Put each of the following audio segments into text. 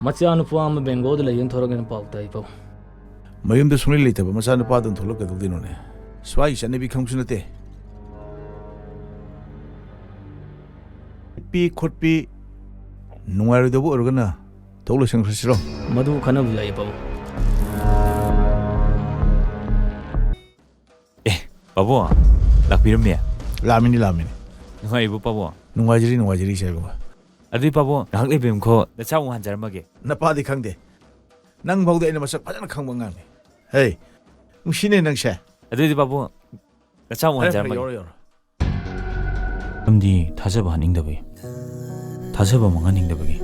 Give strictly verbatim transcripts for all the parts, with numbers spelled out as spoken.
ꯃꯆꯥꯅꯨꯄꯥ ꯑꯃ ꯕꯦꯡꯒ꯭ꯂꯣꯔꯗ ꯂꯩꯌꯦꯅ ꯊꯣꯔꯛꯑꯦꯅ ꯄꯥꯎ ꯇꯥꯏ, ꯄꯥꯕꯨꯡ꯫ ꯃꯌꯨꯝꯗ ꯁꯨꯡꯂꯩ ꯂꯩꯇꯕ ꯃꯆꯥꯅꯨꯄꯥꯗꯨꯅ ꯊꯣꯛꯂꯛꯀꯗꯧꯗꯣꯏꯅꯣꯅꯦ? ꯁ꯭ꯋꯥꯏꯒꯤ ꯆꯠꯅꯕꯤ ꯈꯪꯕꯁꯨ ꯅꯠꯇꯦ꯫ ꯆꯠꯄꯤ ꯈꯣꯠꯄꯤ ꯅꯨꯡꯉꯥꯏꯔꯣꯏꯗꯕ ꯑꯣꯏꯔꯒꯅ ꯊꯣꯛ ꯂꯣꯏꯁꯟꯈ꯭ꯔꯁꯤꯔꯣ? ꯃꯗꯨ ꯈꯟꯅꯕ ꯌꯥꯏꯌꯦ, ꯄꯥꯕꯨꯡ꯫ ꯑꯦ, ꯄꯥꯕꯨꯡ, ꯂꯥꯛꯄꯤꯔꯝꯃꯦ? ꯂꯥꯛꯑꯝꯃꯤꯅꯤ, ꯂꯥꯛꯑꯝꯃꯤꯅꯤ꯫ ꯅꯨꯡꯉꯥꯏꯔꯤꯕꯣ, ꯄꯥꯕꯨꯡ? ꯅꯨꯡꯉꯥꯏꯖꯔꯤ, ꯅꯨꯡꯉꯥꯏꯖꯔꯤ, ꯏꯆꯥ ꯏꯕꯨꯡꯉꯣ꯫ ꯑꯗꯨꯗꯤ, ꯄꯥꯕꯨꯡ, ꯉꯥꯏꯍꯥꯛ ꯂꯩꯕꯤꯔꯝꯈꯣ, ꯅꯆꯥ ꯑꯃꯨꯛ ꯍꯟꯖꯔꯝꯃꯒꯦ꯫ ꯅꯄꯥꯗꯤ ꯈꯪꯗꯦ꯫ ꯅꯪ ꯐꯥꯎꯗꯤ ꯑꯩꯅ ꯃꯁꯛ ꯐꯖꯅ ꯈꯪꯕ ꯑꯉꯥꯡꯅꯤ꯫ ꯍꯦ, ꯅꯨꯡꯁꯤꯅꯦ ꯅꯪꯁꯦ꯫ ꯑꯗꯨꯗꯤ, ꯄꯥꯕꯨꯡ, ꯅꯆꯥ ꯑꯃꯨꯛ ꯐꯔꯦ, ꯐꯔꯦ, ꯍꯟꯖꯔꯝꯃꯒꯦ꯫ ꯌꯧꯔꯣ, ꯌꯧꯔꯣ꯫ ꯃꯔꯝꯗꯤ ꯊꯥꯖꯕ ꯍꯥꯠꯅꯤꯡꯗꯕꯒꯤ, ꯊꯥꯖꯕ ꯃꯥꯡꯍꯟꯅꯤꯡꯗꯕꯒꯤ꯫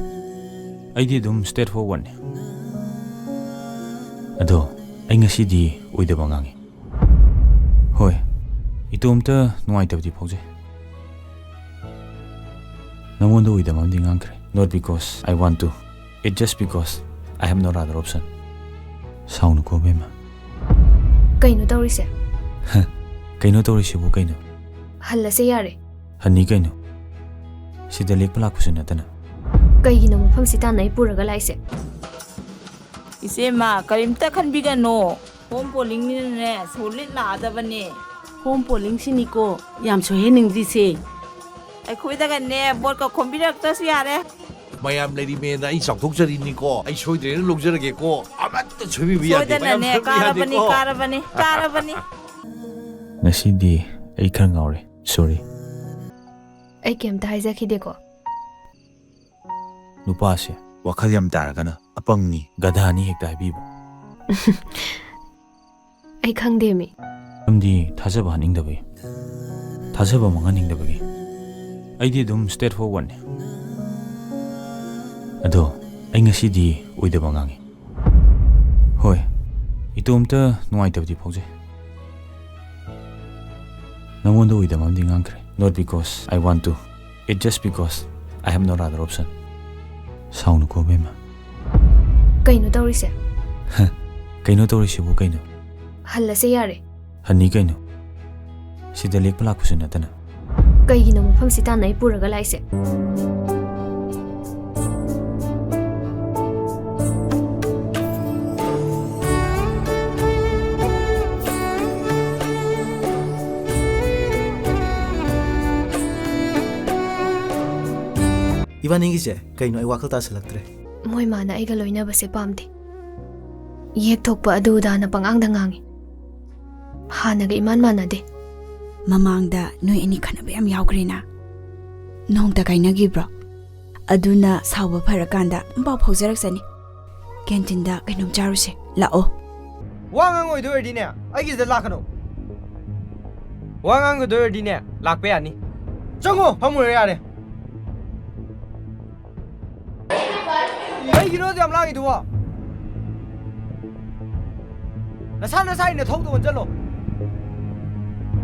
ꯑꯩꯗꯤ ꯑꯗꯨꯝ straight forwardꯅꯤ꯫ ꯑꯗꯣ ꯑꯩ ꯉꯁꯤꯗꯤ ꯑꯣꯏꯗꯕ ꯉꯥꯡꯉꯤ꯫ ꯍꯣꯏ, ꯏꯇꯣꯝꯇ ꯅꯨꯡꯉꯥꯏꯇꯕꯗꯤ ꯐꯥꯎꯖꯩ꯫ ꯅꯉꯣꯟꯗ ꯑꯣꯏꯗꯕ ꯑꯃꯗꯤ ꯉꯥꯡꯈ꯭ꯔꯦ꯫ Not because I want to. It just because I have no other option. ꯁꯥꯎꯅꯨꯀꯣ, ꯕꯦꯝꯃ꯫ ꯀꯩꯅꯣ ꯇꯧꯔꯤꯁꯦ? ꯍ, ꯀꯩꯅꯣ ꯇꯧꯔꯤꯁꯤꯕꯨ ꯀꯩꯅꯣ? ꯍꯜꯂꯁꯦ ꯌꯥꯔꯦ꯫ ꯍꯟꯅꯤ ꯀꯩꯅꯣ? ꯁꯤꯗ ꯂꯦꯛꯄ ꯂꯥꯛꯄꯁꯨ ꯅꯠꯇꯅ꯫ ꯀꯩꯒꯤꯅꯣ ꯃꯐꯝꯁꯤ ꯇꯥꯟꯅ ꯑꯩ ꯄꯨꯔꯒ ꯂꯥꯛꯏꯁꯦ? ꯏꯆꯦꯃ, ꯀꯔꯤꯝꯇ ꯈꯟꯕꯤꯒꯅꯣ꯫ Home pollingꯅꯤꯅꯅꯦ, solid ꯂꯥꯛꯑꯗꯕꯅꯦ꯫ Home pollingꯁꯤꯅꯤꯀꯣ ꯌꯥꯝ ꯁꯣꯏꯍꯟꯅꯤꯡꯗ꯭ꯔꯤꯁꯦ꯫ ꯑꯩꯈꯣꯏꯗꯒꯅꯦ, voteꯀ ꯈꯣꯝꯕꯤꯔꯛꯇ꯭ꯔꯁꯨ ꯌꯥꯔꯦ꯫ ꯃꯌꯥꯝ ꯂꯩꯔꯤꯃꯦꯅ ꯑꯩ ꯆꯥꯎꯊꯣꯛꯆꯔꯤꯅꯤꯀꯣ꯫ ꯑꯩ ꯁꯣꯏꯗ꯭ꯔꯦꯅ ꯂꯧꯖꯔꯒꯦꯀꯣ꯫ ꯑꯃꯠꯇ ꯁꯣꯏꯕꯤꯕ ꯌꯥꯗꯦꯀꯣ꯫ ꯁꯣꯏꯗꯅꯅꯦ, ꯌꯥꯝ ꯁꯣꯏꯕ ꯀꯥꯔꯕꯅꯤ, ꯌꯥꯗꯦꯀꯣ꯫ ꯀꯥꯔꯕꯅꯤ, ꯀꯥꯔꯕꯅꯤ꯫ ꯉꯁꯤꯗꯤ ꯑꯩ ꯈꯔ ꯉꯥꯎꯔꯦ꯫ Sorry꯫ ꯑꯩ ꯀꯩꯝꯇ ꯍꯥꯏꯖꯈꯤꯗꯦꯀꯣ꯫ ꯅꯨꯄꯥꯁꯦ ꯋꯥꯈꯜ ꯌꯥꯝ ꯇꯥꯔꯒꯅ ꯑꯄꯪꯅꯤ, ꯒꯙꯥꯅꯤ ꯍꯦꯛꯇ ꯍꯥꯏꯕꯤꯕ꯫ ꯑꯩ ꯈꯪꯗꯦꯃꯤ꯫ ꯃꯔꯝꯗꯤ ꯊꯥꯖꯕ ꯍꯥꯠꯅꯤꯡꯗꯕꯒꯤ, ꯊꯥꯖꯕ ꯃꯥꯡꯍꯟꯅꯤꯡꯗꯕꯒꯤ꯫ ꯑꯩꯗꯤ ꯑꯗꯨꯝ straight forwardꯅꯤ꯫ ꯑꯗꯣ ꯑꯩ ꯉꯁꯤꯗꯤ ꯑꯣꯏꯗꯕ ꯉꯥꯡꯉꯤ꯫ ꯍꯣꯏ, ꯏꯇꯣꯝꯇ ꯅꯨꯡꯉꯥꯏꯇꯕꯗꯤ ꯐꯥꯎꯖꯩ꯫ ꯅꯉꯣꯟꯗ ꯑꯣꯏꯗꯕ ꯑꯃꯗꯤ ꯉꯥꯡꯈ꯭ꯔꯦ꯫ Not because I want to. It just because I have no other option. ꯁꯥꯎꯅꯨꯀꯣ, ꯕꯦꯝꯃ꯫ ꯀꯩꯅꯣ ꯇꯧꯔꯤꯁꯦ? ꯍ, ꯀꯩꯅꯣ ꯇꯧꯔꯤꯁꯤꯕꯨ ꯀꯩꯅꯣ? ꯍꯜꯂꯁꯦ ꯌꯥꯔꯦ꯫ ꯍꯟꯅꯤ ꯀꯩꯅꯣ? ꯁꯤꯗ ꯂꯦꯛꯄ ꯂꯥꯛꯄꯁꯨ ꯅꯠꯇꯅ꯫ ꯀꯩꯒꯤꯅꯣ ꯃꯐꯝꯁꯤ ꯇꯥꯟꯅ ꯑꯩ ꯄꯨꯔꯒ ꯂꯥꯛꯏꯁꯦ? ꯏꯕꯥꯅꯤꯒꯤꯁꯦ ꯀꯩꯅꯣ ꯑꯩ ꯋꯥꯈꯜ ꯇꯥꯁꯜꯂꯛꯇ꯭ꯔꯦ꯫ ꯃꯣꯏ ꯃꯥꯅ ꯑꯩꯒ ꯂꯣꯏꯅꯕꯁꯦ ꯄꯥꯝꯗꯦ꯫ ꯌꯦꯛ ꯊꯣꯛꯄ ꯑꯗꯨ ꯑꯗꯥꯅ ꯄꯉꯥꯡꯗ ꯉꯥꯡꯉꯤ꯫ ꯍꯥꯟꯅꯒ ꯏꯃꯥꯟ ꯃꯥꯟꯅꯗꯦ꯫ ꯃꯃꯥꯡꯗ ꯅꯣꯏ ꯑꯅꯤ ꯈꯠꯅꯕ ꯌꯥꯝ ꯌꯥꯎꯈ꯭ꯔꯦꯅ꯫ ꯅꯣꯡꯇ ꯀꯥꯏꯅꯈꯤꯕ꯭ꯔꯣ? ꯑꯗꯨꯅ ꯁꯥꯎꯕ ꯐꯔꯀꯥꯟꯗ ꯄꯥꯎ ꯐꯥꯎꯖꯔꯛꯁꯅꯤ꯫ ꯀꯦꯟꯇꯤꯟꯗ ꯀꯩꯅꯣꯝ ꯆꯥꯔꯨꯁꯦ꯫ ꯂꯥꯛꯑꯣ꯫ ꯋꯥ ꯉꯥꯡꯉꯣꯏꯗꯣꯏ ꯑꯣꯏꯔꯗꯤꯅꯦ, ꯑꯩꯒꯤꯁꯤꯗ ꯂꯥꯛꯀꯅꯣ꯫ ꯋꯥ ꯉꯥꯡꯒꯗꯣꯏ ꯑꯣꯏꯔꯗꯤꯅꯦ, ꯂꯥꯛꯄ ꯌꯥꯅꯤ꯫ ꯆꯪꯉꯣ, ꯐꯝꯃꯨꯔꯣ ꯌꯥꯔꯦ꯫ ꯀꯩꯒꯤꯅꯣ ꯑꯗꯨ ꯌꯥꯝ ꯂꯥꯡꯉꯤꯗꯨꯕꯣ? ꯅꯁꯥ ꯅꯁꯥꯒꯤ ꯅꯊꯧꯗꯣ ꯑꯣꯟꯁꯤꯜꯂꯣ꯫